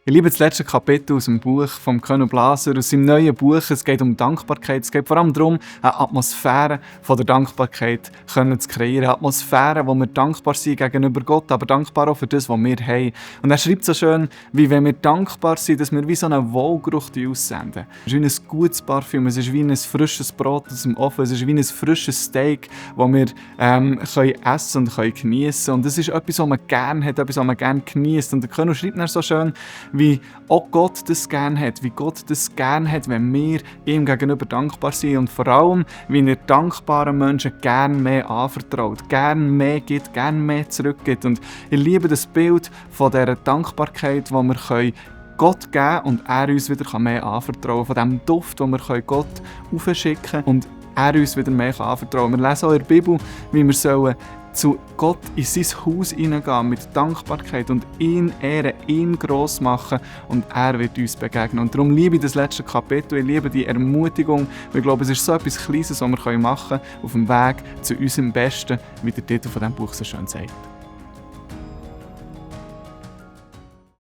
Ich liebe das letzte Kapitel aus dem Buch von Colonel Blaser, aus seinem neuen Buch. Es geht um Dankbarkeit. Es geht vor allem darum, eine Atmosphäre von der Dankbarkeit zu kreieren. Eine Atmosphäre, wo wir dankbar sind gegenüber Gott, aber dankbar auch für das, was wir haben. Und er schreibt so schön, wie wenn wir dankbar sind, dass wir wie so einen Wohlgeruch aussenden. Es ist wie ein gutes Parfüm, es ist wie ein frisches Brot aus dem Ofen, es ist wie ein frisches Steak, das wir können essen und geniessen können. Und das ist etwas, was man gerne hat, etwas, was man gerne genießt. Und der Colonel schreibt dann so schön, wie auch Gott das gerne hat, wie Gott das gerne hat, wenn wir ihm gegenüber dankbar sind und vor allem, wie er dankbaren Menschen gerne mehr anvertraut, gerne mehr gibt, gerne mehr zurückgibt. Und ich liebe das Bild von dieser Dankbarkeit, die wir Gott geben und er uns wieder mehr anvertrauen kann, von dem Duft, den wir Gott aufschicken können und er uns wieder mehr anvertrauen kann. Wir lesen auch in der Bibel, wie wir zu Gott in sein Haus hineingehen mit Dankbarkeit und ihn ehren, ihn gross machen und er wird uns begegnen. Und darum liebe ich das letzte Kapitel, ich liebe die Ermutigung, weil ich glaube, es ist so etwas Kleines, was wir machen können auf dem Weg zu unserem Besten, wie der Titel von diesem Buch so schön sagt.